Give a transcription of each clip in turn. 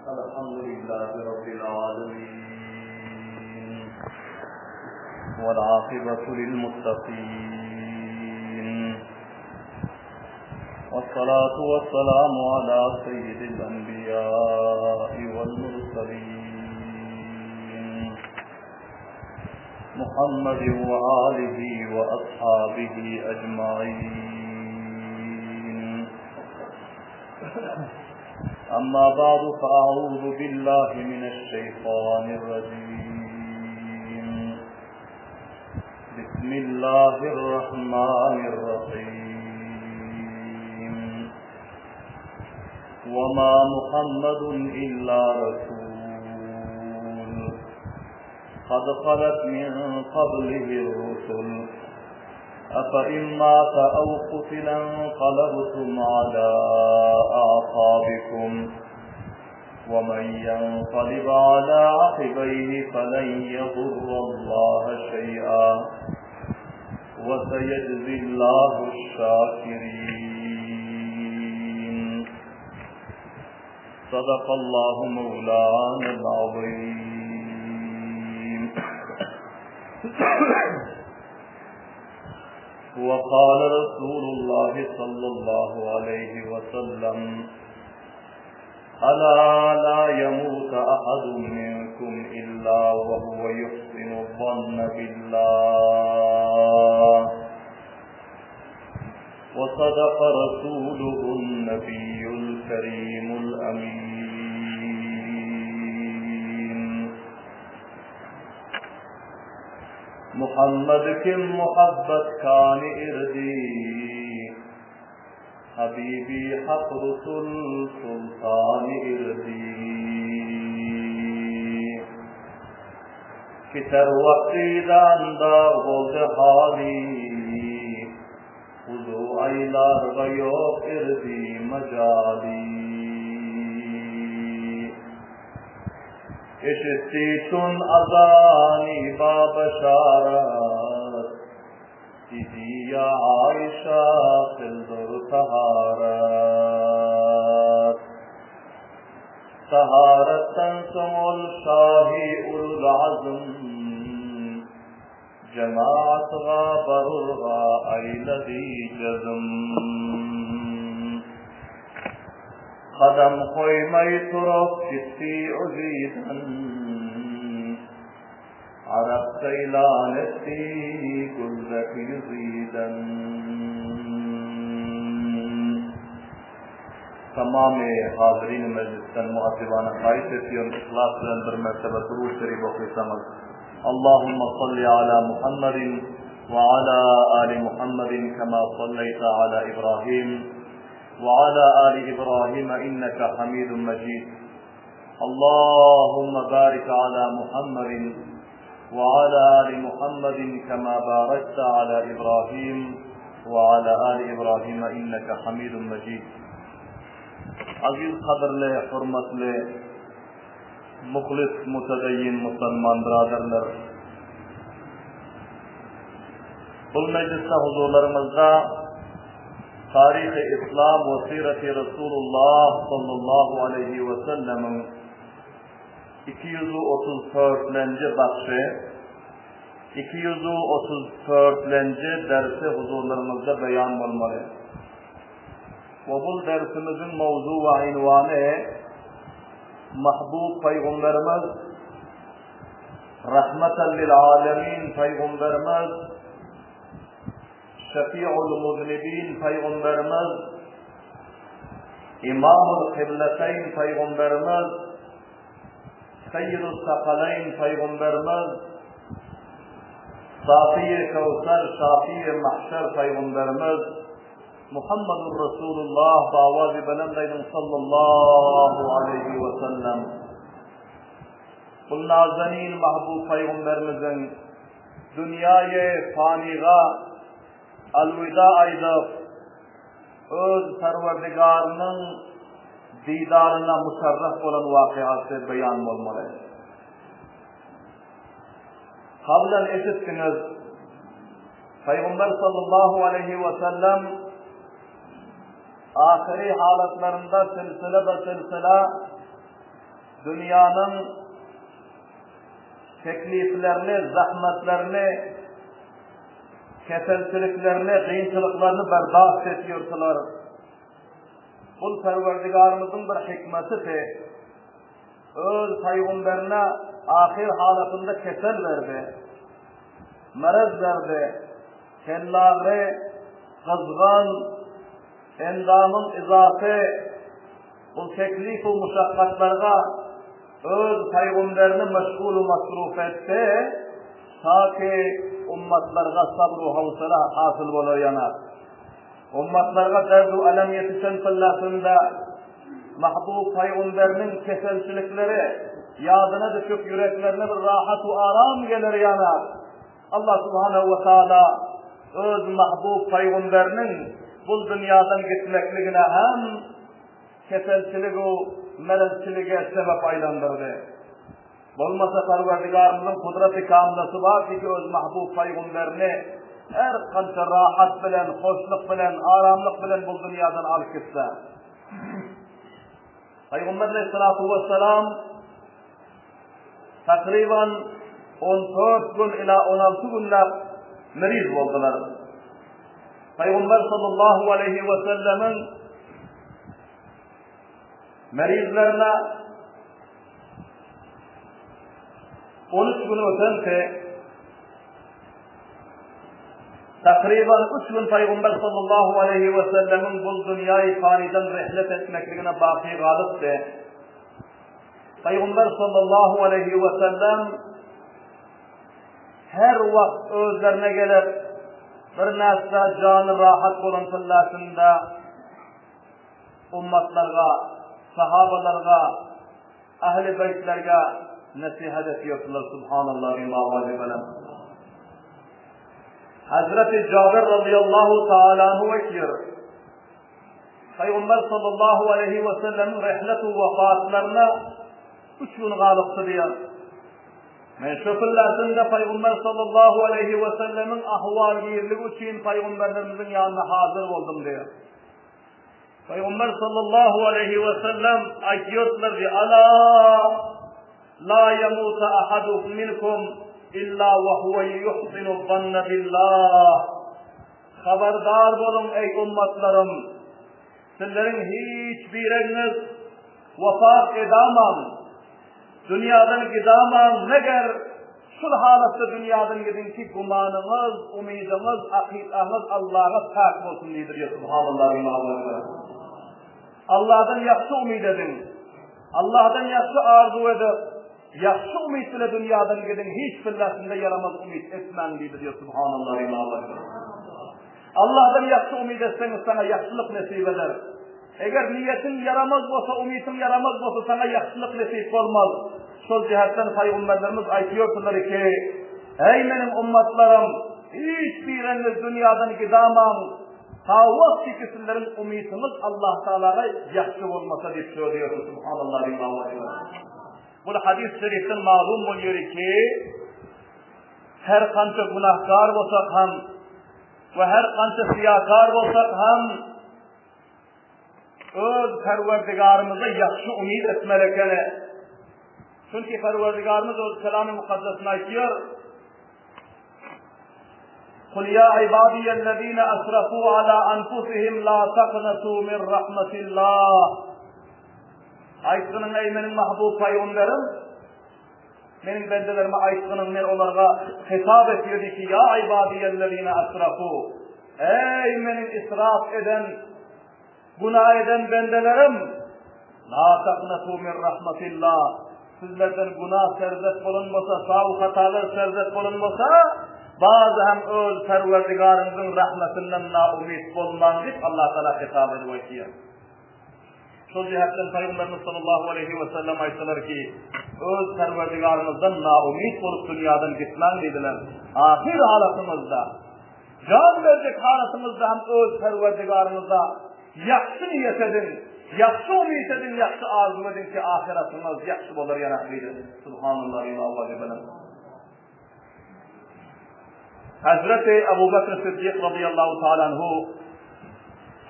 الحمد لله رب العالمين والعاقبة للمتقين والصلاة والسلام على سيد الأنبياء والمرسلين محمد وآله وأصحابه أجمعين أما بعد فأعوذ بالله من الشيطان الرجيم بسم الله الرحمن الرحيم وما محمد إلا رسول قد خلت من قبله الرسل أفإن مات أو قتل انقلبتم على أعقابكم ومن ينقلب على عقبيه فلن يضر الله شيئا وسيجزي الله الشاكرين صدق الله مولانا العظيم وقال رسول الله صلى الله عليه وسلم ألا لا يموت أحد منكم إلا وهو يحسن الظن بالله وصدق رسوله النبي الكريم الأمين محمد kim muhabbat kani irdi Habibi hak rusul sultani irdi Kiter vaktidan dağ boldy haly Huzu aýlarga ýok irdi majaly Eşitdi çun azany ba beşarat Diýdi ýa Aişa kyldyr taharat Taharatdan soň ol şahy ulul azm Jemaatga barurga aýlady jezm. Gadam goýmaý turup gitdi uzydan. Arak seýlan etdi güldek ýüziden. Tamamy hazyrin mejlisden muaddibana haýyş etýän yhlas bilen bir mertebe durud şerif okysaňyz. Allahumma salli ala Muhammadin we ala ali Muhammadin kema salleýte ala Ibrahim we ala ali Ibrahim inneke Hamidun Mejid. Allahumma barik ala Muhammadin we ala ali Muhammadin kema barakte ala Ibrahim we ala ali Ibrahim inneke Hamidun Mejid. Aziz gadyrly, hormatly Muhlis mutedeyyin musalman byradarlar! Bul mejlisde huzurlaryňyzda Taryhy Yslam we Syreti Resulullah sallallahu aleýhi we sellemiň 234-lenji bagşy, 234-lenji dersi huzurlaryňyzda beýan bolmaly. We bul dersimiziň mowzu we ynwany Mahbub Pygamberimiz, Rahmeten lil alemin Pygamberimiz, Şefi'ul muznibin Pygamberimiz, Imamul Kibleteyn Pygamberimiz, Seýýidus Sakaleýn Pygamberimiz, Safiýi Kewser, Şafiýi Mahşer Pygamberimiz, Muhammedur Resulullah bawazy belent aýdyň sallallahu aleýhi we sellem. Bu nazanin mahbub pygamberimiziň dünýäýe fanyga alwida aýdyp, öz Perwerdigarynyň didaryna muşerref bolan wakyasy beýan bolmaly. Kablan eşitdiňiz, Pygamber sallallahu aleýhi we sellem ahyry halatlarynda silsile be silsile. Dünýäniň tekliplerini, zahmetlerini, keselçiliklerini, kynçylyklaryny berdaşt etýärdiler. Bul Perwerdigarymyzyň bir hikmetidi. Öz paýgamberine ahyr halatynda kesel berdi. Merez berdi. Kellagry, gyzgyn, endamyň yzasy bu teklif-u muşakgatlarga öz paýgamberini meşgul-u masruf etdi, ta ki ummatlarga sabr-u howsala hasyl bolar ýanar. Ummatlarga derd-u elem ýetişen pyllasynda mahbub paýgamberiniň keselçilikleri ýadyna düşüp ýüreklerine bir rahat-u aram geler ýanar. Allah subhanehu we taala öz mahbub paýgamberiniň bul dünýadan gitmekligine hem keselçilig-u merezçilige sebep aýlandyrdy. Bolmasa Perwerdigarymyzyň kudraty kamylasy bardy ki öz mahbub paýgamberini her kança rahat bilen, hoşluk bilen, aramlyk bilen bul dünýadan alyp gitse. Paýgamber aleyhissalatu vesselam Takryban 14 gün ila 16 günläp meriz boldular. Paýgamber sallallahu aleyhi we sellemiň merizlerine 13 gün ötenki takryban 3 gün Paýgamber sallallahu aleyhi we sellemiň bu dünýäi fanydan rehlet etmekligine baky galypdy. Pygamber sallallahu aleýhi we sellem her wagt özlerine gelip, bir närsä jany rahat bolan pyllasynda ummatlarga, sahabalarga, ähli beýtlerge nesihat etýärdiler, subhanallah bima wajibalan. Hazreti Jabir radiyallahu taala anhu aýtýar, Pygamber sallallahu aleýhi we sellemiň rehlet-u wefatlaryna üç gün galypdy diýýär. Men şu pillesinde Pygamber sallallahu aleýhi we sellemiň ahwal-girligi üçin pygamberlerimiziň ýanyna hazyr boldum diýýär. Pygamber sallallahu aleýhi we sellem aýtýardylar diýýär, Ala la yamuta ahadukum minkum illa wa huwa yuhsinu zanna billah. Habardar boluň, eý, ummatlarym! Sizleriň hiç biriňiz wepat edamaň, dünýadan gidamaň, meger, şul halatda dünýadan gidiň ki, gumanyňyz, umydyňyz, akydaňyz Allaha päk bolsun diýdirýär. Subhanallah imanlarym. Allahdan ýagşy umyt ediň. Allahdan ýagşy arzuw edip, Ýagşy umyt bile dünýadan gidiň hiç pillasynda ýaramaz umyt etmäň diýdi diýip subhanallah Allahdan ýagşy umyt etseňiz saňa ýagşylyk nesip eder. Eger niýetiň ýaramaz bolsa, umytyň ýaramaz bolsa saňa ýagşylyk nesip bolmaz. Şol jähetden paýgamberlerimiz aýtýardylar ki, Eý meniň ummatlarym, hiç biriňiz dünýadan gidamaň, ta wagt ki sizleriň umytyňyz Allah Tagalaga ýagşy bolmasa diýip söýýärdi subhanallah. Bul hadys şerifden malum bolýar ki, her kança günahkar bolsak ham we her kança syýakar bolsak ham öz Perwerdigarymyza ýagşy umyt etmeli ekeni. Çünki Perwerdigarymyz öz Kelamy Mukaddesinde aýtýar, Kul ýa ibadiýellezine asrafu ala anfusihim la taqnatu min rahmatillah. Aýtgynyň eý meniň mahbub pygamberim, meniň bendelerime aýtgynyň men olarga hitap etýedi ki ýa ibadiýellezine asrafu. Eý meniň israf eden Günä eden bendelerim, La taknatu min rahmatillah, sizlerden günä serzet bolan bolsa, saw-hatalar serzet bolan bolsa, bazy hem öz Perwerdigaryňyzyň rahmetinden naumyt bolmaň diýip Allah Tagala hitap edip aýtýar. Şol jähetden Pygamberimiz sallallahu aleýhi we sellem aýtdylar ki, öz Perwerdigaryňyzdan naumyt bolup dünýadan gitmäň diýdiler. Ahyr halatyňyzda Jan berjek halatyňyzda hem öz Perwerdigaryňyza ýagşy niýet ediň, ýagşy umyt ediň, ýagşy arzuw ediň ki, ahyratyňyz ýagşy bolar ýanak diýdi. Subhanallah Allahu Hazreti Abu Bakr Siddiq radıyallahu ta'ala anhu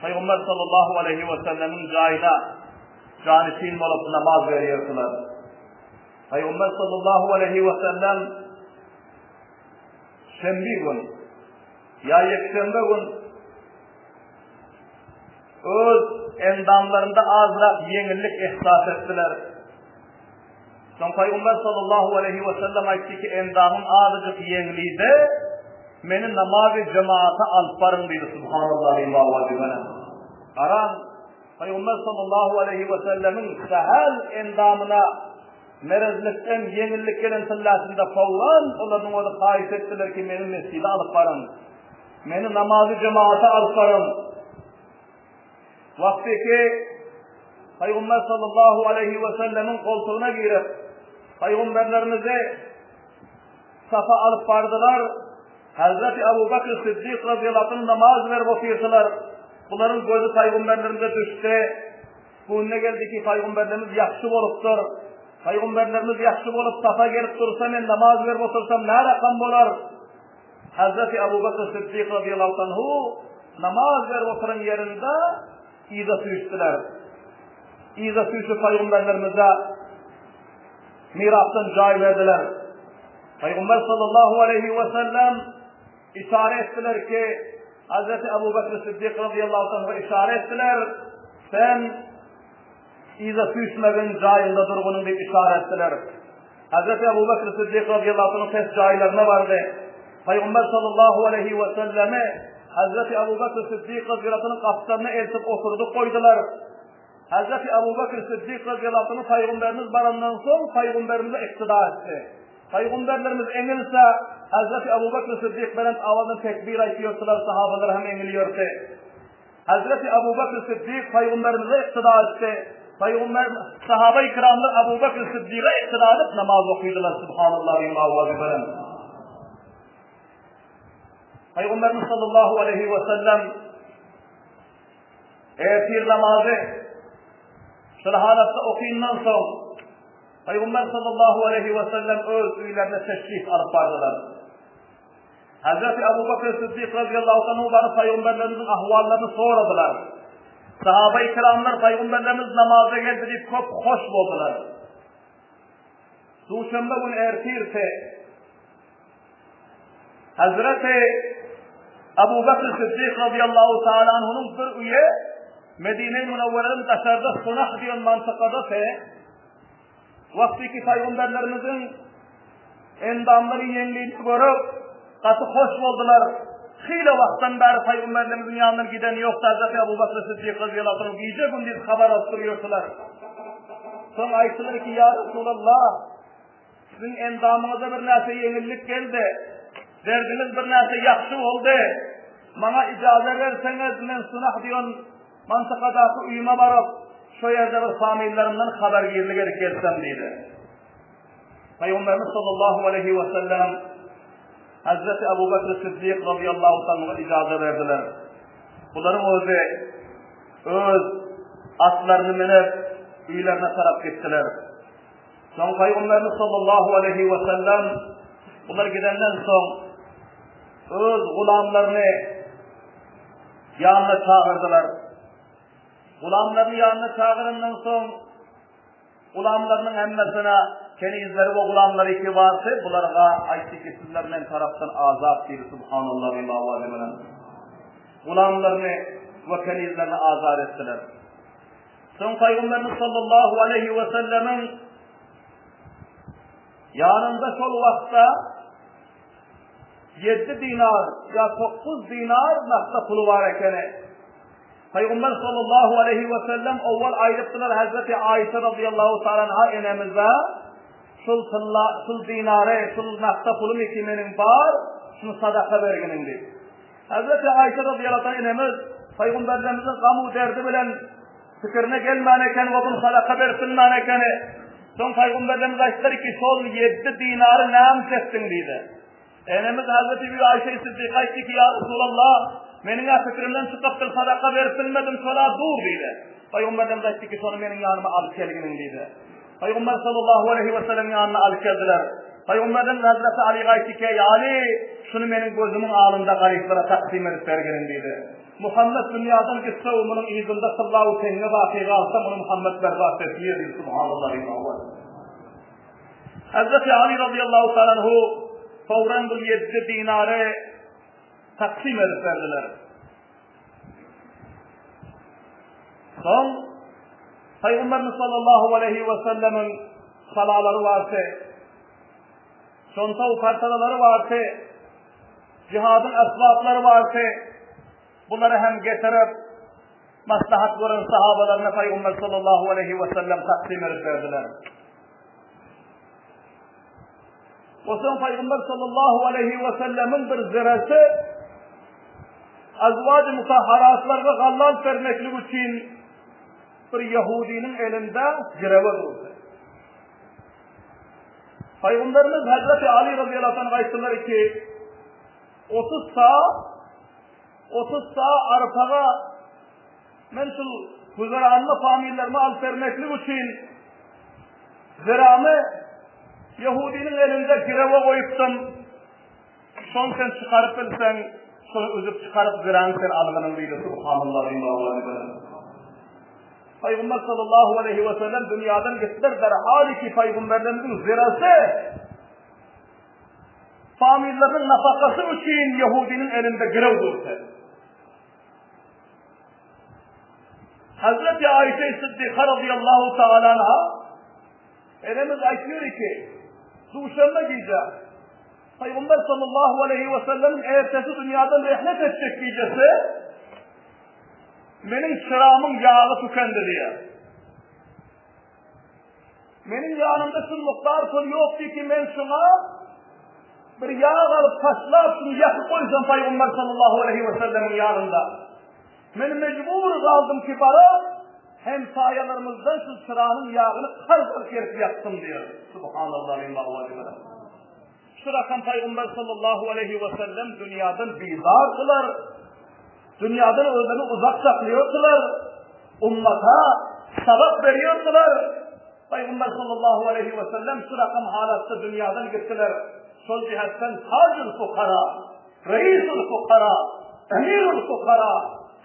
Peygamber sallallahu aleyhi ve sellemin jaýyna janyşin bolup namaz berýärdiler. Pygamber sallallahu aleýhi we sellem şenbe gün ýa ýekşenbe gün öz endamlarynda azrak ýeňillik ihsas etdiler. Soň Pygamber sallallahu aleýhi we sellem aýtdy ki, endamym azajyk ýeňlide, meni namazy jemaata alyp baryň diýdi. Subhanallah diýip Garan Pygamber sallallahu aleýhi we sellemiň sähel endamyna merezlikden ýeňillik gelen tyllasynda fawran olaryň özi haýyş etdiler ki, meni mesjide alyp baryň. Meni namazy jemaata alyp baryň. Wagty ki Pygamber sallallahu aleýhi we sellemiň goltugyna girip, pygamberlerimizi Safa alyp bardylar. Hazreti Abu Bakr Siddik razyýallahu anh namaz berip otyrdylar. Bularyň gözi pygamberlerimize düşdi. Gününe geldi ki, pygamberlerimiz ýagşy bolupdyr. Pygamberlerimiz ýagşy bolup safa gelip dursa men namaz berip otursam nä rakam bolar? Hazreti Abu Bakr Siddik razyýallahu anhu namaz berip oturan ýerinde yza süýşdüler. Yza süýşüp pygamberlerimize Mirasdan jaý berdiler. Pygamber sallallahu aleýhi we sellem işare etdiler ki, Hazreti Abu Bekr Siddik radıyallahu anh'a işare etdiler. Sen yza süýşmegin jaýyňda durgunyň diýip işare etdiler. Hazreti Abu Bekr Siddik radıyallahu anh pes jaýlaryna bardy. Pygamber sallallahu aleýhi we sellemi Hazreti Abu Bekr Siddik radıyallahu anh gapdalyna eltip oturdyp goýdular. Hazreti Abu Bekr Siddik radıyallahu anh Pygamberimiz barandan soň Pygamberimize iktyda etdi. Pygamberlerimiz eňilse, Hazreti Abu Bekr Siddik belent owazdan tekbir aýtýardylar, sahabalar hem eňilýärdi. Hazreti Abu Bekr Siddik Pygamberimize iktyda etdi. Pygamber sahaba-i kiramlar Abu Bekr Siddige iktyda edip namaz okydylar. Subhanallah diýip owazy belent. Pygamberimiz sallallahu aleyhi ve sellem Ertir namazy şol halatda okyndan soň, Pygamber sallallahu aleýhi we sellem öz öýlerine teşrif alyp bardylar. Hazreti Abu Bakr Siddik radıyallahu anhu baryp pygamberlerimiziň ahwallaryny soradylar. Sahaba-i kiramlar pygamberlerimiz namaza geldi diýip köp hoş boldular. Duşenbe gün ertirse Hazreti Abu Bakr Siddik radıyallahu taala anhunyň bir öýe Medine-i Münewwereden daşarda Sunah diýen mantykada te wagty ki pygamberlerimiziň endamlary ýeňlini görüp gaty hoş boldular. Hile wagtdan bäri pygamberlerimiziň ýanyndan giden ýokdy Hazreti Abu Bakr Siddik radıyallahu anh gije gündiz habar alyp durýardylar. Soň aýtdylar ki, ýa Resulallah, Siziň endamyňyza bir näçe ýeňillik geldi. Derdiňiz bir näçe ýagşy boldy. Maňa ijaza berseňiz, men Sunah diýen mantykadaky öýüme baryp, şo ýerde bir famillarymdan habargirlik edip gelsem diýdi. Pygamberimiz sallallahu aleýhi we sellem Hazreti Abu Bekr Siddik radıyallahu anhu'a ijaza berdiler. Bularyň özi öz atlaryny minip öýlerine tarap gitdiler. Soň Pygamberimiz sallallahu aleýhi we sellem bular gidenden soň öz gulamlaryny ýanyna çagyrdylar. Gulamlaryny ýanyna çagyrandan soň gulamlarynyň hemmesine kenizleri we gulamlary ki bardy, bularga aýtdy ki, sizler men tarapdan azat diýdi, subhanallah diýip awazy bilen. Gulamlaryny we kenizlerini azat etdiler. Soň Pygamberimiz sallallahu aleýhi we sellemiň ýanynda şol wagtda 7 dinar ýa 9 dinar nahda puly bar ekeni. Pygamber sallallahu aleýhi we sellem owal aýdypdylar Hazreti Aýşa radıyallahu taala anha enemize şul tylla, şul dinary, şul nahda pulum iki meniň bar, şunu sadaka berginiň diýip. Hezreti Aýşe razyýallahu anha enemiz Pygamberlerimiziň gam-u derdi bilen pikirine gelmän eken we bunu sadaka berip bilmän ekeni. Soň Pygamberlerimiz aýtdylar ki, şol ýedi dinary näme etdiň diýdi. Enemiz Hezreti Bibi Aýşe Siddiqa aýtdy ki, ýa Resulallah, meniň-ä pikirimden çykypdyr, sadaka berip bilmedim, şola dur diýdi. Pygamberlerimiz aýtdy ki, şony meniň ýanyma alyp gelginiň diýdi. Pygamber sallallahu aleýhi we sellem ýanyna alyp geldiler. Pygamberimiz Hazreti Alyga aýtdy ki, Eý Aly, şuny meniň gözümiň alynda garyplara taksym edip berginiň diýdi. Muhammet dünýadan gitse we munuň yzynda tylla we teňňe baky galsa, muny Muhammet berbat etmez diýdi. Subhanallah. Hazreti Ali radıyallahu ta'ala anhu fawran bu 7 dinary taksym edip berdiler. Soň Pygamberimiz sallallahu aleýhi we sellemiň salalary bardy. Şonda parçalalary bardy. Jihadyň esbaplary bardy. Bulary hem getirip maslahat gören sahabalaryna Pygamber sallallahu aleýhi we sellem taksym edip berdiler. We soň Pygamber sallallahu aleýhi we sellemiň bir ziresi azwaj-y mutahharatlaryna galla alyp bermeklik üçin bir ýahudiniň elinde girewe durdy. Pygamberimiz Hazreti Ali radıyallahu anh aýtdylar ki, 30 sa 30 sa arpaga Men şul güzeranymy famillerime alyp bermeklik üçin ziramy ýehudiniň elinde girewe goýupdym. Şony sen çykaryp bilseň, şony üzüp çykaryp ziraňy sen algynyň diýdi. Subhanallah diýip owazy bilen. Pygamber sallallahu aleyhi ve sellem dünýadan gitdiler derhal ki pygamberlerimiziň zirasy familleriniň nafakasy üçin ýehudiniň elinde girew durdy. Hazreti Ayşe Sıddıka radıyallahu ta'ala anha enemiz aýtýar ki, duşenbe gije Peygamber sallallahu aleyhi ve sellem'in ertesi dünyadan rehlet etjek gijesi meniň çyramyň ýagy tükendi diýýär. Meniň ýanymda şul mukdar pul ýokdy ki, men şuňa bir ýag alyp taşlap, şuny ýakyp goýsam Pygamber sallallahu aleýhi we sellemiň ýanynda. Men mejbur galdym ki, baryp, hemsaýalarymyzdan şu çyranyň ýagyny karz alyp gelip ýakdym diýýär. Subhanallah mimma wajibala. Şu rakam Pygamber sallallahu aleýhi we sellem dünýadan bizardylar. Dünýadan özlerini uzak saklaýardylar. Ummata sabak berýärdiler. Pygamber sallallahu aleýhi we sellem şu rakam halatda dünýadan gitdiler. Şol jihetden tajul fukara, reisul fukara, emirul fukara,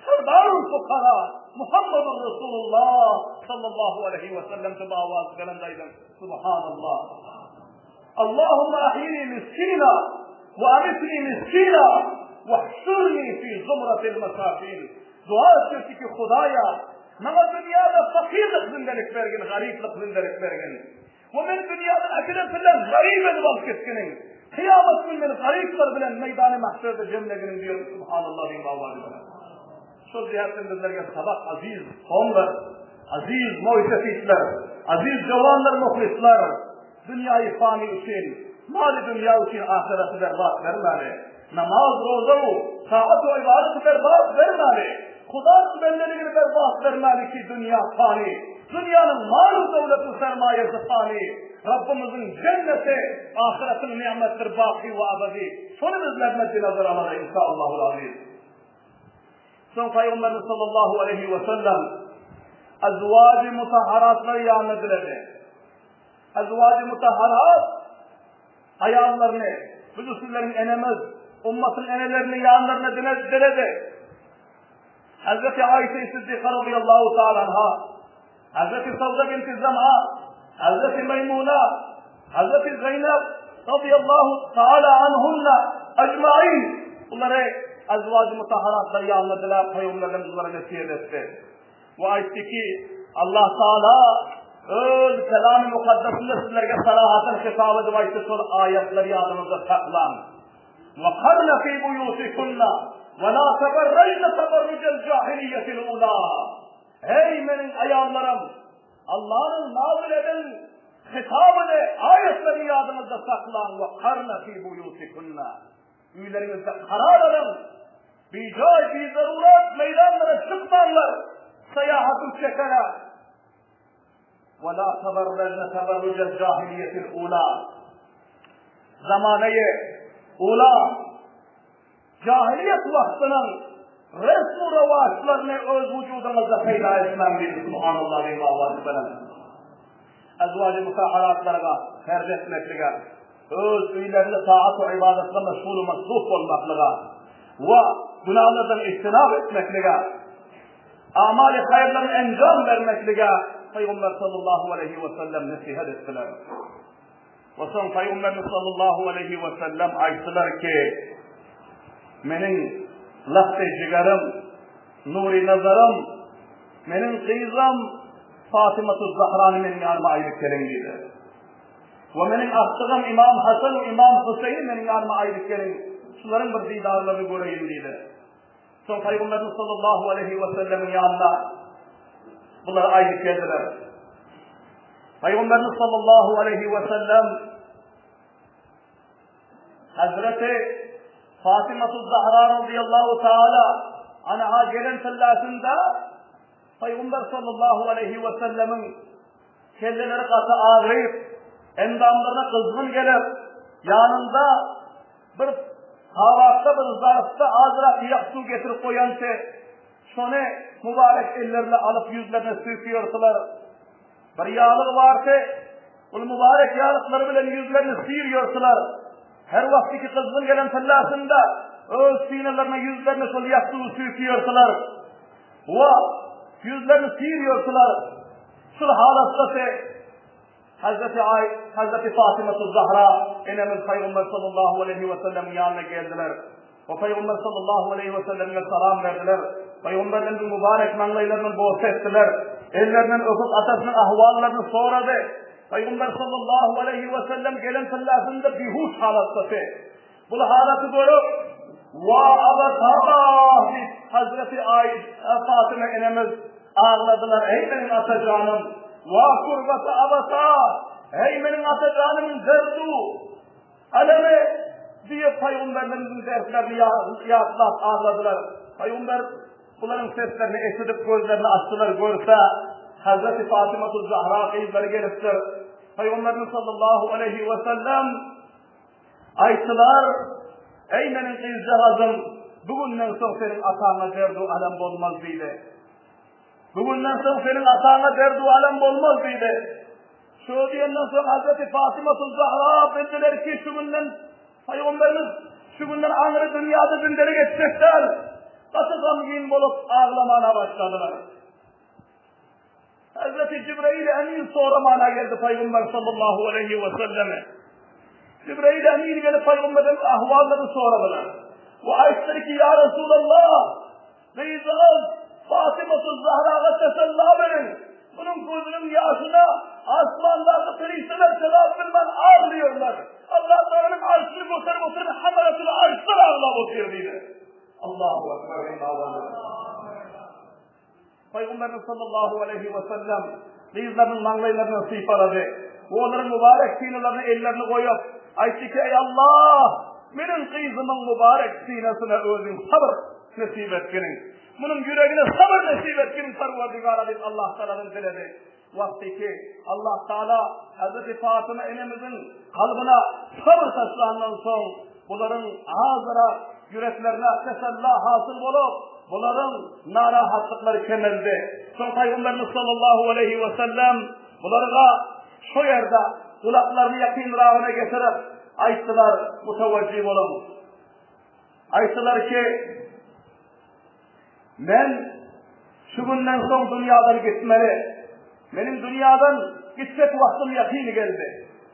serdarul fukara Muhammedur Resulullah sallallahu aleýhi we sellem tebawaz belend aýdyň. Subhanallah. Allahumma ahyini miskina we amitni miskina wahşurni fi zumratil masakin. Dua etdi ki Hudaýa, maňa dünýäde fakirlik zindelik bergin, garyplyk zindelik bergin. We meni dünýäden äkiden bilen garyp edip alyp gitginiň. Kyýamat gün meni garyplar bilen meýdany mahşerde jemleginiň diýip subhanallah diýip awazy bilen. Şol jihetden bizlerge sabak aziz kowumlar, aziz moýsefitler, aziz jowanlar muhlisler. Dünýäi fany üçin, maly dünýä üçin ahyreti berbat bermäli. Namaz, roza-u, taat-u ybadaty berbat bermäli. Hudaň bendeligini berbat bermäli ki dünýä fany, dünýäniň mal-u döwleti sermaýasy fany. Rabbymyzyň jenneti, ahyretiň nimetdir baky we abady. Şony bizler meddi nazar alaly inşaallahul aziz. Soň Pygamberimiz sallallahu aleýhi we sellem azwajy mutahharatlary ýanyna diledi. Azwajy mutahharat aýallaryny, biz usullaryň enemiz, ummatyň enelerini ýanlaryna diledi. Hazreti Aýşe Siddiqa radiyallahu ta'ala anha, Hazreti Sawda binti Zam'a, Hazreti Meýmuna, Hazreti Zeýnep radiyallahu ta'ala anhunna ecmaîn bulary azwajy mutahharatlar ýanyna diläp Pygamberimiz bulara nesihat etdi. We aýtdy ki, Allah Taala öz Kelamy Mukaddesinde sizlerge sarahatan hitap edip aýtdy, şol aýatlary ýadyňyzda saklaň. Ve karna fi buyutikunna ve la teberrejne teberrucel cahiliyetil ula. Eý meniň aýallarym, Allanyň nazyl eden hitabyny, aýatlaryny ýadyňyzda saklaň we karna fi buyutikunna. Öýleriňizde karar alyň. Bijaý, bizarurat meýdanlara çykmaňlar, syýahaty çekene. Ve la teberrejne teberrucel cahiliyetil ula. Zamanaýy ula. Jahiliýet wagtynyň resm-u rowaçlaryny öz wujudyňyzda peýda etmäň diýdi Subhanallah diýip owazy bilen. Azwajy mutahharatlaryga herz etmeklige, öz öýlerinde taat we ybadatda meşgul-u masruf bolmaklyga we günahlardan ijtinap etmeklige, amaly haýyrlary enjam bermeklige Pygamber sallallahu aleýhi we sellem nesihat etdiler. We soň Pygamberimiz sallallahu aleýhi we sellem aýtdylar ki, Meniň lahty jigerim, nury nazarym, meniň gyzym Fatymatuz Zahrany meniň ýanyma aýdyp geliň diýdi. We meniň agtygym Imam Hasan we Imam Huseýni meniň ýanyma aýdyp geliň, şularyň bir didarlaryny göreýin diýdi. Soň Pygamberimiz sallallahu aleýhi we sellemiň ýanyna bular aýdyp geldiler. Pygamberimiz sallallahu aleýhi we sellem Hazreti Fatimatu Zahra radiyallahu taala anha gelen tyllasynda Pygamber sallallahu aleýhi we sellemiň kelleleri gaty agyryp, endamlaryna gyzgyn gelip, ýanynda bir tabakda bir zarfda azrak ýak suw getirip goýançy, şony mübarek ellerine alyp ýüzlerine süýkýärdiler. Bir ýaglygy bardy, ol mübarek ýaglyklary bilen ýüzlerini süýrýärdiler. Her wagt iki gyzgyn gelen tyllasynda öz synalarına ýüzlerine şol ýak suwy süýkýärdiler. Wa ýüzlerini süýrýärdiler. Şul halatda Hazreti Aý, Hazreti Fatymatuz Zahra enemiz Pygamber sallallahu aleýhi we sellemiň ýanyna geldiler. We Pygamber sallallahu aleýhi we selleme salam berdiler. Pygamberimiziň mübarek maňlaýlaryndan bosa etdiler. Ellerinden öpüp atasynyň ahwallaryny sorady. Pygamber sallallahu aleýhi we sellem gelen tyllasynda bihuş halatdady. Bul halaty görüp, Wa abatah diýip Hazreti Aý, Fatyma enemiz agladylar, Eý meniň atajanym! Wa kurbata abatah! Eý meniň atajanymyň derdu, alamy! diýip pygamberlerimiziň dertlerini ýatlap agladylar. Pygamber bularyň seslerini eşidip gözlerini açdylar, görse, Hazreti Fatymatuz Zahra gyzlary gelipdir. Pygamberimiz sallallahu aleýhi we sellem Aýtdylar, Eý, meniň gyzjagazym, bu günden soň seniň ataňa derdu-alem bolmaz diýdi. Bu günden soň seniň ataňa derdu-alem bolmaz diýdi. Şo diýenden soň Hazreti Fatymatul Zahra bildiler ki, şu günden Pygamberimiz şu günden aňry dünýäde zindelik etjek däl. Gaty gamgyn bolup aglamana başladylar. Hazreti Jibrail Emin soramana geldi Pygamber sallallahu aleyhi ve selleme. Jibrail Emin gelip Pygamberden ahvallaryny soradylar. We aýtdylar ki, Ya Resulallah, gyzyňyz Fatymatul Zahraga tesella beriň. Munuň gözüniň ýaşyna asmandaky perişdeler çydap bilmän aglaýarlar. Allah Tagalanyň arşyny göterip oturan hamalatul arşlar aglap otyr diýdi. Allahu Ekber. Pygamberimiz sallallahu aleýhi we sellem gyzlarynyň maňlaýlaryndan sypalady we olaryň mübarek synalaryna ellerini goýup, aýtdy ki, Eý Allah! Meniň gyzymyň mübarek synasyna Özüň sabyr nesip etginiň. Munuň ýüregine sabyr nesip etginiň Perwerdigara diýip Allah Tagaladan diledi. Wagty ki, Allah Tagala Hezreti Fatyma enemiziň kalbyna sabyr taşlandan soň, bularyň azyrak ýüreklerine tesella hasyl bolup, bularyň narahatlyklary kemeldi. Soň Pygamberimiz sallallahu aleýhi we sellem bularga şo ýerde gulaklaryny ýakynragyna getirip, aýtdylar, Mutawajjy boluň. Aýtdylar ki, Men şu günden soň dünýadan gitmeli. Meniň dünýadan gitjek wagtym ýakyn geldi.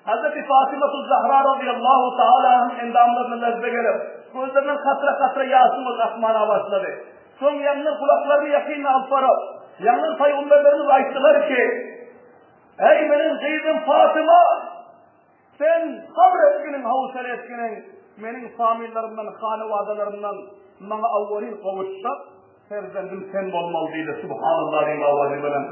Hazreti Fatymatuz Zahra razyýallahu taala anhanyň endamlaryna lerze gelip, gözlerinden katra-katra ýaşyň akmana başlady. Soň ýaňy gulaklaryny ýakynyna alyp baryp, ýaňy pygamberlerimiz aýtdylar ki, Eý meniň gyzym Fatyma! Sen sabyr etginiň, howsala etginiň, meniň famillarymdan, hanewadalarymdan maňa awwalin gowuşjak perzendim sen bolmaly diýdi. Subhanallah diýip owazy bilen.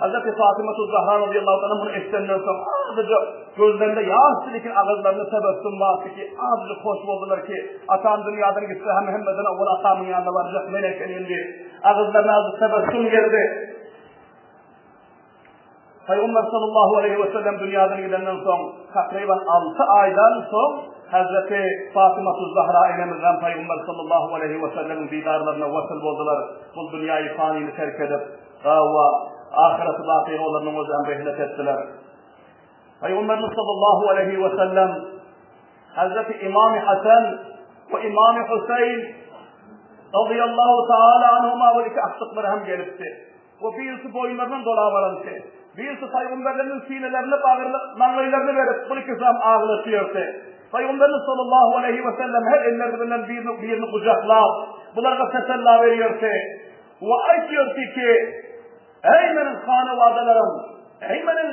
Hazreti Fatyma Zahra radiyallahu anha muny eşidenden soň azajyk gözlerinde ýaşdy lekin agyzlarynda tebessüm bardy ki, azajyk hoş boldular ki, atam dünýadan gitse hem hemmeden owwal atamyň ýanyna barjak men ekenim diýip, agyzlaryna azajyk tebessüm geldi. Pygamber sallallahu aleýhi we sellem dünýadan gidenden soň, takryban alty aýdan soň Hazreti Fatymatuz Zahra enemizem Pygamber sallallahu aleýhi we sellemiň didarlaryna wasyl boldular. Bul dünýaýy fanyny terk edip, we ahyreti bakyga olarynyň özi hem rehlet etdiler. Pygamberimiz sallallahu aleýhi we sellem Hazreti Imam Hasan we Imam Huseýn radiyallahu taala anhuma we iki agtyklary hem gelipdi. We birisi boýunlaryndan dolap alanty. Birisi pygamberleriniň sinelerine bagryny, maňlaýlaryny berip, bu ikisem aglaşýardy. Pygamberimiz sallallahu aleýhi we sellem her elleri bilen birini, birini gujaklap, bularga tesella berýärdi. We aýtýardy ki, Eý meniň hanawadalarym, eý meniň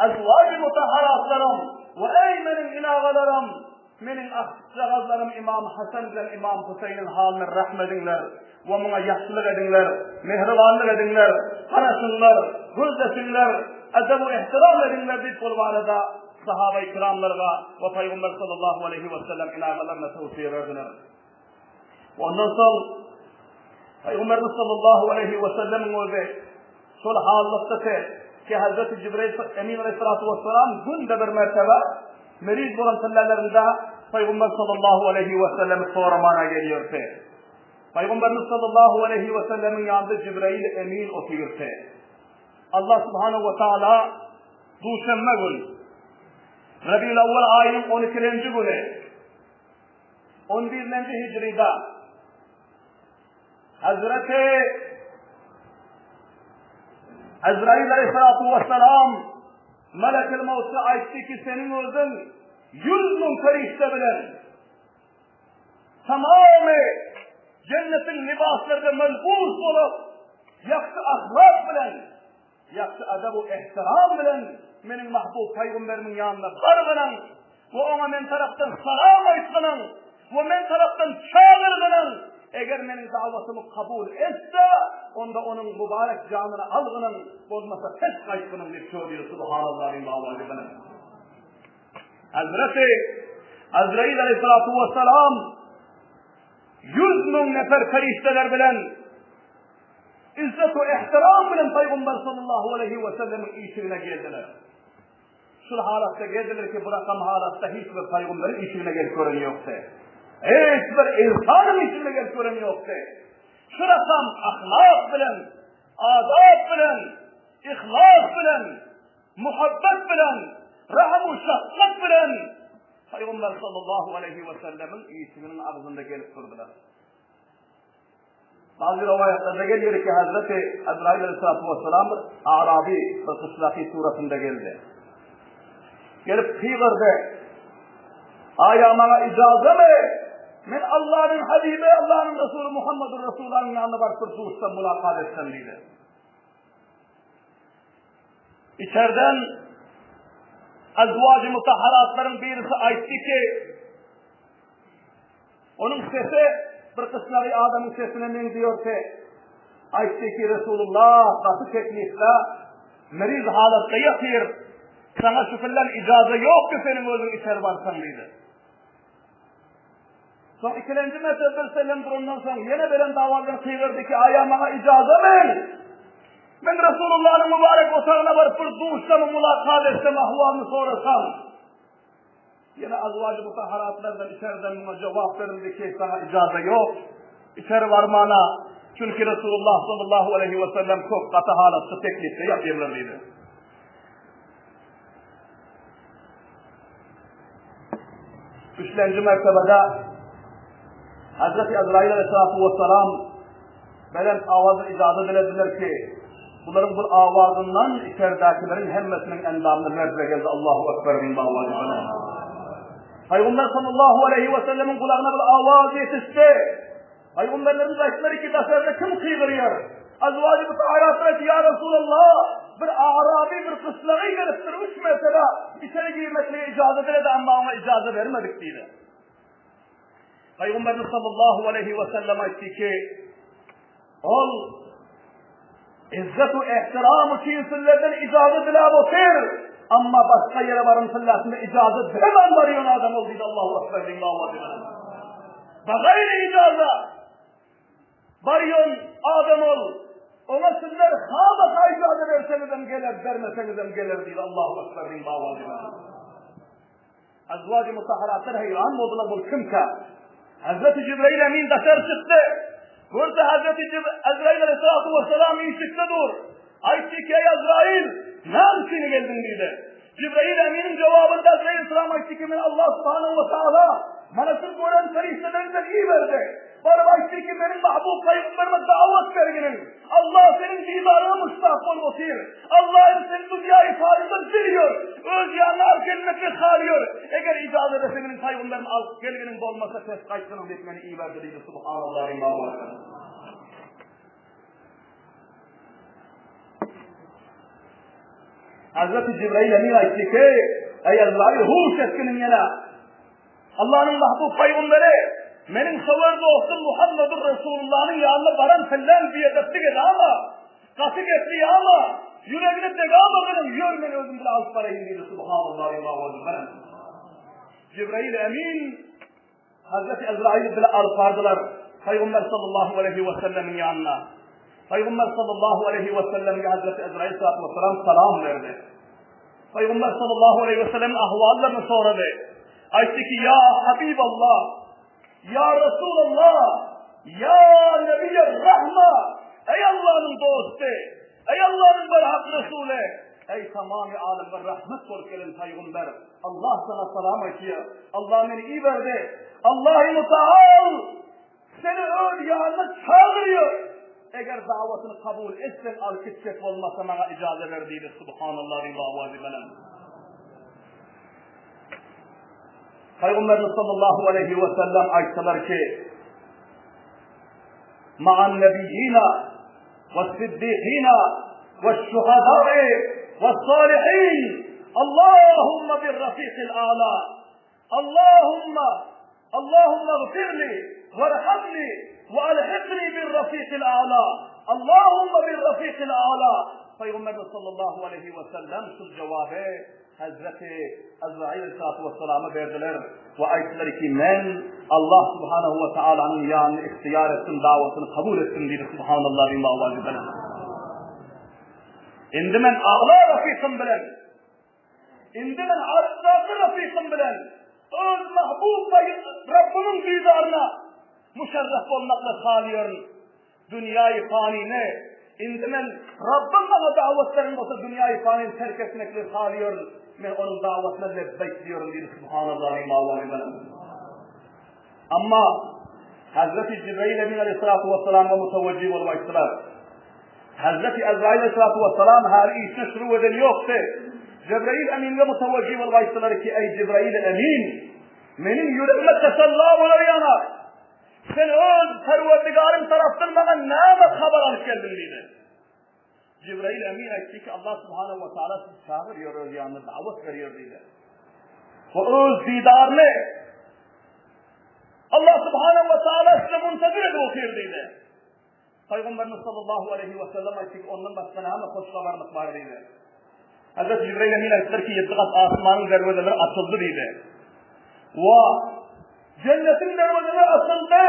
azwaji mutahharatlarym we eý meniň inagalarym, Meniň agtykjagazlarym Ymam Hasan bilen Ymam Huseýniň halyna rähm ediňler we muňa ýagşylyk ediňler, mähribanlyk ediňler, garaşyňlar, gözleşiňler, edeb-u-ehtiram ediňler diýip ol barada sahabaýy kiramlarga we Pygamber sallallahu aleýhi wesellem inagalaryna towsiýe berdiler. Ondan soň Pygamberimiz sallallahu aleýhi wesellemiň özi şol hallatda ki Hazreti Jibril Emin aleyhissalatu vesselam günde bir mertebe meriz bolan pillälerinde Pygamber sallallahu aleýhi wesellemi soramana gelýärdi. Pygamberimiz sallallahu aleýhi wesellemiň ýanynda Jibril Emin otyrdy. Allah subhanahu we taala duşenbe gün Rabiul Awwal aýynyň 12-nji güni On birlenji hijrida Hazreti Azrail aleyhissalatu vesselam Melekil Mawt'a aýtdy ki seniň özüň 100 müň perişde bilen tamamy jennetiň lybaslarda melbus bolup ýagşy ahlak bilen Ýagşy adab-u ehtiram bilen meniň mahbub pygamberimiň ýanyna bargynyň we oňa men tarapdan salam aýtgynyň we men tarapdan çagyrgynyň, eger meniň dawatymy kabul etse, onda onuň mübarek janyny algynyň, bolmasa pes gaýtgynyň diýip çörýär, Subhanallah diýip owazy bilen. Hazreti Azrail aleyhissalatu vesselam 100 müň nefer perişdeler bilen Izzet we ehtiram bilen Pygamber sallallahu aleýhi we sellemiň işigine geldiler. Şul halatda geldiler ki, bu rakam halatda hiç bir pygamberiň işigine gelip gören ýokdy. Hiç bir ynsanyň işigine gelip gören ýokdy. Şu rakam ahlak bilen, adap bilen, ihlas bilen, muhabbet bilen, rahym we şefkat bilen Pygamber sallallahu aleýhi we sellemiň işiginiň agzynda gelip durdular. Bazy rowaýatlarda gelýär ki, Hazreti Azrail aleyhissalatu vesselam bir arabi, bir gyşlaky suratynda geldi. Gelip gygyrdy. Aýa maňa ijazamy? Men Allah'ın Habibi, Allah'ın Resulü Muhammedur Resulullah'ın ýanyna baryp bir duşsam, mulakat etsem diýdi. Içerden azwaj-y mutahharatlaryň birisi aýtdy ki, Onuň sesi bir gyşlagy adamyň sesine meňzeýärdi. Aýtdy ki, Resulullah gaty teklifde, meriz halatda ýatyr. Saňa şu pyllan ijaza ýok ki seniň özüň içeri barsaň diýdi. Soň ikilenji mertebe bir sellem durandan soň ýene beren dawadan gygyrdy ki, aýa maňa ijaza ber. Men Resulullah'yň mübarek otagyna baryp bir duşsam, mulakat etsem, ahwalyny sorasam. Ýene azwajy mutahharatlardan içeriden muňa jogap berildi ki, saňa ijaza ýok, içeri barmana, çünki Resulullah sallallahu aleýhi we sellem köp gaty halatda teklipde ýatyrlar diýdi. Üçlenji mertebede Hazreti Azrail aleyhissalatu vesselam Belent owazda ijaza dilediler ki, bularyň bir owazyndan içerdäkileriň hemmesiniň endamyna lerze geldi, Allahu Ekber diýip owazy bilen. Pygamber sallallahu aleýhi we sellemiň gulagyna bir owaz ýetişdi. Pygamberlerimiz aýtdylar ki, daşarda kim gygyrýar? Azwaji mutahharatlar aýtdy, ýa Resulallah, bir arabi bir gyşlagy gelipdir, üç mertebe içeri girmeklige ijaza diledi, amma oňa ijaza bermedik diýdi. Pygamberimiz sallallahu aleýhi we sellem aýtdy ki, ol izzet we ehtiram üçin sizlerden ijaza diläp otyr, amma başga ýere baran sillesinde ijaza dilemän barýan adam ol diýdi Allahu akbar diýdi Allahu akbar. Bagaýry ijaza barýan adam ol. Oňa sizler hamaka ijaza berseňizem geler, bermeseňizem geler diýdi Allahu akbar diýdi Allahu akbar. Azwaj-y mutahharatlar heýran boldular, bul kimkä? Hazreti Jibrail Emin daşary çykdy. Görse Hazreti Azrail aleyhissalatu vesselam işikde dur. Aýtdy ki, ey Azrail, näme üçin geldiň diýdi. Jibrail Eminiň jogabynda Azrail aleyhissalam aýtdy ki, men Allah subhanahu we taala mana şu gören perişdelerinden iberdi. Baryp aýtdy ki, meniň mahbub pygamberime dawat berginiň. Allah seniň didaryňa muştak bolup otyr. Allah indi seni dünýäýi panydan bilýär. Öz ýanyna alyp gelmeklik halýar. Eger ijaza berse meniň pygamberimi alyp gelginiň bolmasa pes gaýtgynyň diýip meni iberdi diýdi. Subhanallah Allahu Ekber. Hazreti Jibrail Emin aýtdy ki, Eý Ezrail huş etginiň ýene. Allanyň mahbub pygamberi, meniň söwer dostum Muhammedur Resulullanyň ýanyna baran pilleň biedeplik edama, gaty gepli ama, ýüregine degama meniň, ýör men özüm bile alyp baraýyn diýdi. Subhanallah Allahu Ekber. Jibrail Emin Hazreti Ezrail bile alyp bardylar Pygamber sallallahu aleýhi we sellemiň ýanyna. Pygamber sallallahu aleýhi we sellemge Hazreti Ezrail salatu we selam salam berdi. Pygamber sallallahu aleýhi we sellemiň ahwallaryny sorady. Aýtdy ki, ýa Habiballah, ýa Resulallah, ýa Nebiýer Rahma, eý Allanyň dosty, Eý Allanyň berhak Resuly! Eý tamamy alemge rahmet bolup gelen Pygamber! Allah saňa salam aýtýar. Allah meni iberdi. Allahy Mutaal seni öz ýanyna çagyrýar. Eger dawatyny kabul etseň alyp gitjek bolmasa maňa ijaza ber diýdi. Subhanallah diýip owazy bilen. Pygamberimiz sallallahu aleýhi we sellem aýtdylar ki, Ma'an nebiyyina والصديقين والشهداء والصالحين اللهم بالرفيق الأعلى اللهم اللهم اغفر لي وارحمني والحقني بالرفيق الأعلى اللهم بالرفيق الأعلى Peygamberimiz sallallahu aleyhi ve sellem şu cevabı Hezreti Ezrail aleyhissalatu vesselama berdiler we aýtdylar ki, Men Allah subhanahu we taalanyň ýanyny ihtiýar etdim, dawatyny kabul etdim diýdi. Subhanallah diýip owazy bilen. Indi men agla rafiqim bilen, indi men arşdaky rafiqim bilen öz mahbub Rabbimiň didaryna müşerref bolmakly halýaryn. Dünýäi panyny, indi men Rabbym maňa dawat beren bolsa dünýäi panyny terk etmekligi halaýaryn, men onuň dawatyna lebbeýk diýerin diýdi Subhanallah diýip Amma Hazreti Jibrail Emin aleyhissalatu vesselam'a mutawajjih bolup aýtdylar. Hazreti Ezrail aleyhissalatu vesselam hali işine şuru eden ýokdy. Jibrail Eminge mutawajjih bolup aýtdylar ki, eý Jibrail Emin, meniň ýüregime tesella bolar ýaly Sen öz Perwerdigaryň tarapdan maňa näme habar alyp geldiň diýdi. Jibrail Emin aýtdy ki, Allah subhanahu wa taala sizi çagyrýar öz ýanyna dawat berýär diýdi. We öz didaryny Allah subhanahu wa taala size muntazir edip otyr diýdi. Pygamberimiz sallallahu aleýhi we sellem aýtdy ki, ondan başga näme hoş habarlyk bar diýdi. Hazreti Jibrail Emin aýtdylar ki, ýedi gat asmanyň derwezeleri açyldy diýdi. We jennetiň derwezeleri açyldy.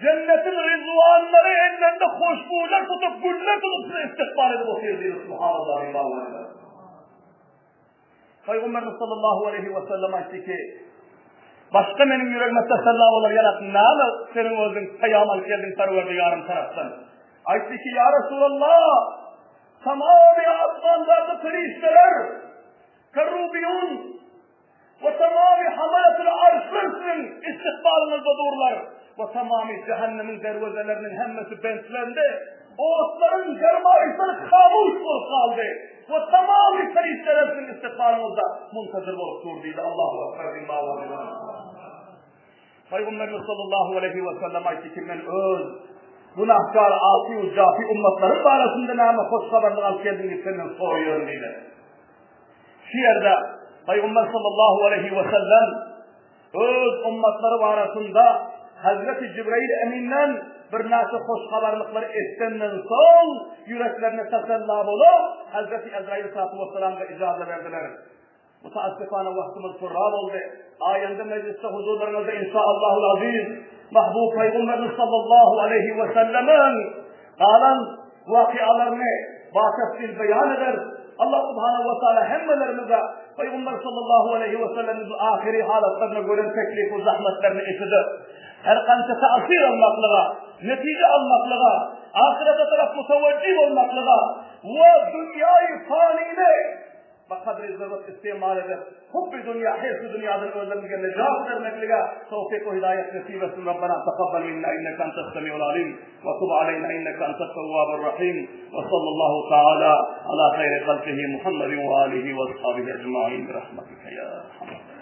Jennetiň rizwanlary ellerinde hoşbuýlar tutup, güller tutup sizi istikbal edip otyr diýdi. Subhanallah. Pygamberimiz sallallahu aleýhi we sellem aýtdy ki, Başga meniň ýüregime tesella bolar ýanak näme seniň özüň peýam alyp geldiň Perwerdigarym tarapdan. Aýtdy ki, Ýa Resulallah, tamamy asmandaky perişdeler, kerrubiyun we tamamy hamalatul arşlar siziň istikbalyňyzda durlar we tamamy jähennemiň derwezeleriniň hemmesi bentlendi. Otlaryň germaýyşlary hamuş bolup galdy we tamamy perişdeler siziň istikbalyňyzda muntazir bolup dur diýdi. Allahu Ekber diýip owazy bilen. Pygamberimiz sallallahu aleýhi we sellem aýtdy ki, men öz günahkar asy we jafi ummatlarym barasynda näme hoş habarlyk alyp geldiň diýip senden soraýaryn diýdi. Şu ýerde Pygamber sallallahu aleýhi we sellem Öz ymmatlary barasynda Hezreti Jibrail Eminden birnäçe hoş habarlyklary eşidenden soň, ýüreklerine tesella bolup, Hezreti Ezrail salatu wessalamga ijaza berdiler. Mutaassifana wagtymyz purra boldy. Aýanda mejlisde huzurlaryňyzda inşaallahul aziz Mahbub Pygamberimiz sallallahu aleýhi wesellemiň galan wakyalaryny batafsil beýan ederis. Allah subhanahu we taala hemmelerimize Pygamber sallallahu aleýhi we sellemiň ahyry halatlaryny gören teklif we zahmetlerini eşidip, her gança täsir almaklyga, netije almaklyga, ahyrete tarap mutawajjih bolmaklyga we dünýäi fanyny. Bakadry zerret istemal edip, hubby dünýä, hirs-i dünýadan özlerimizge nejat bermeklige towfyk we hidaýat nesip etsin. Rabbana takabbal minna inneke entes semiul alim we tub aleýna inneke entet tewwabur rahim we sallallahu taala ala haýri halkihi Muhammedin we alihi we ashabihi ejmain bi rahmetike ya erhamer.